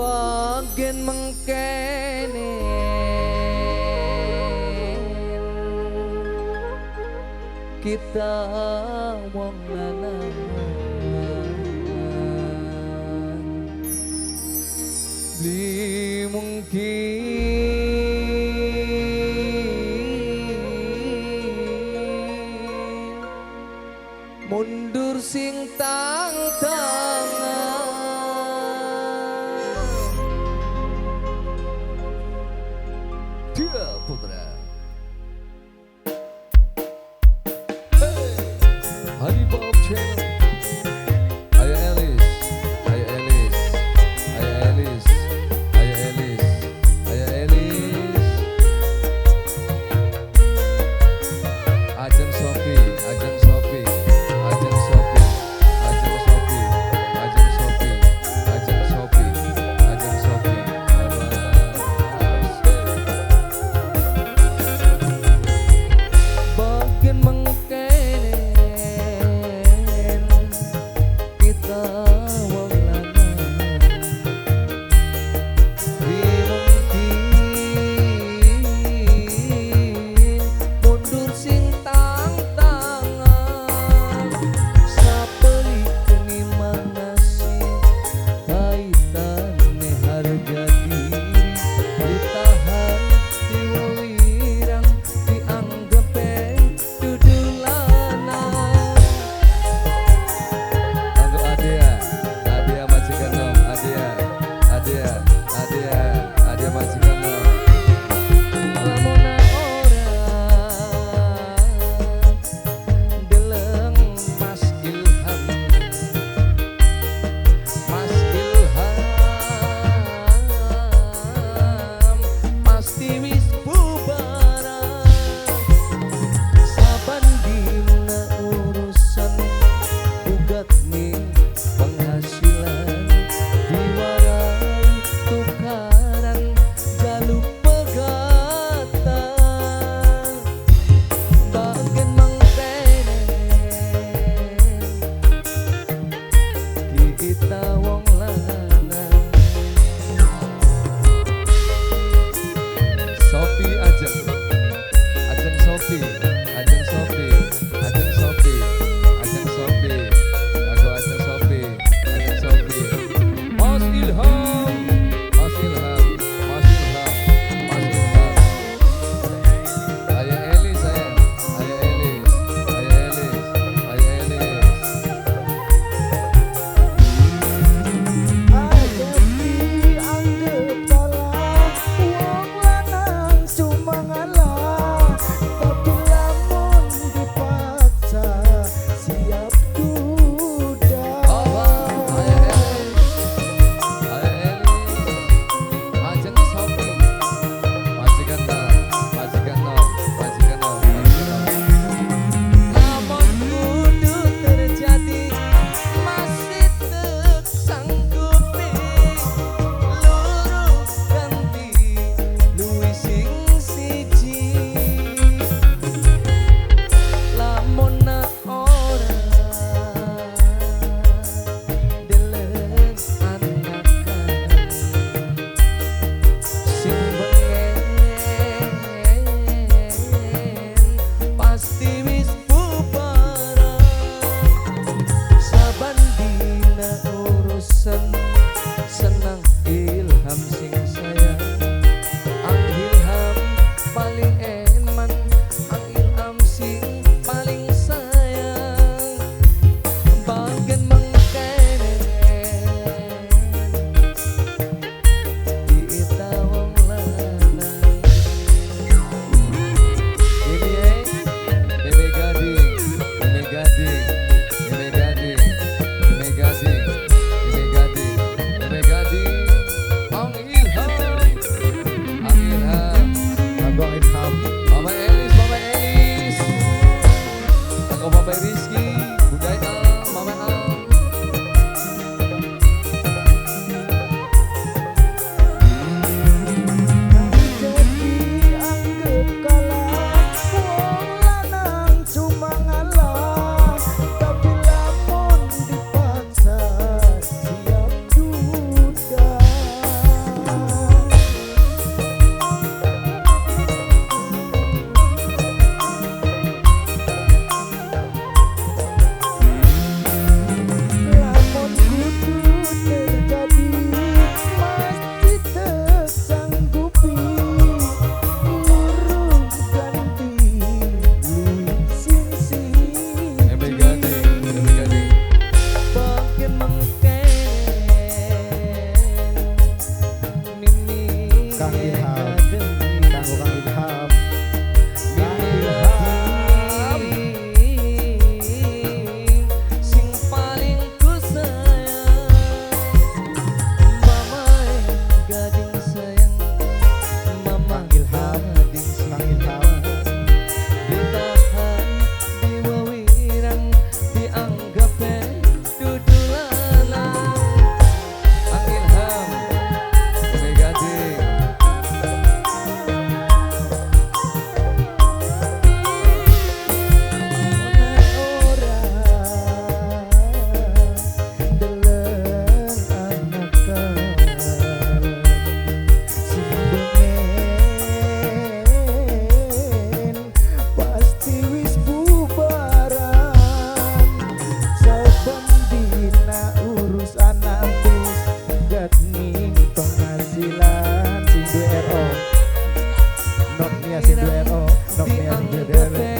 Bagen mengkene kita wong lanang beli mungkin mundur sing tang tangan. Dia Putra. Hey, Hari Bob Channel. Ayo Elis, ayo Elis, ayo Elis, ayo Elis, ayo Elis. Ajeng Sofi, Ajeng Sofi, Ajeng Sofi, Ajeng Sofi, Ajeng Sofi, Ajeng Sofi, Ajeng Sofi. Bagian mengkenen kita wong lanang mungkin mundur sing tang tangan sapelikeni manasi kaitane harga diri ditahan diwirang dianggepe dudu lanang. Anggo Adea, Adea majikan nom, Adea, Adea, Adea, Adea majikan nom. Lamun ora deleng Mas Ilham, Mas Ilham pasti wis bubaran. Saban dina urusan ugat nih penghasilan diwarai tukaran jaluk pegatan. Bagian mengkenen kita wong lanang. Sofi Ajeng, Ajeng Sofi, Ajeng Sofi, Ajeng Sofi, Ajeng Sofi, aku Ajeng Sofi, Ajeng Sofi. Mas Ilham, Mas Ilham, Mas Ilham, Mas Ilham. Ayo Elis, ayo, ayo Elis, ayo Elis, ayo Elis. Aja dianggep salah, wong lanang cuma ngalah, tapi Nok Nia sing duwe NO, Nok Nia sing duwe DL.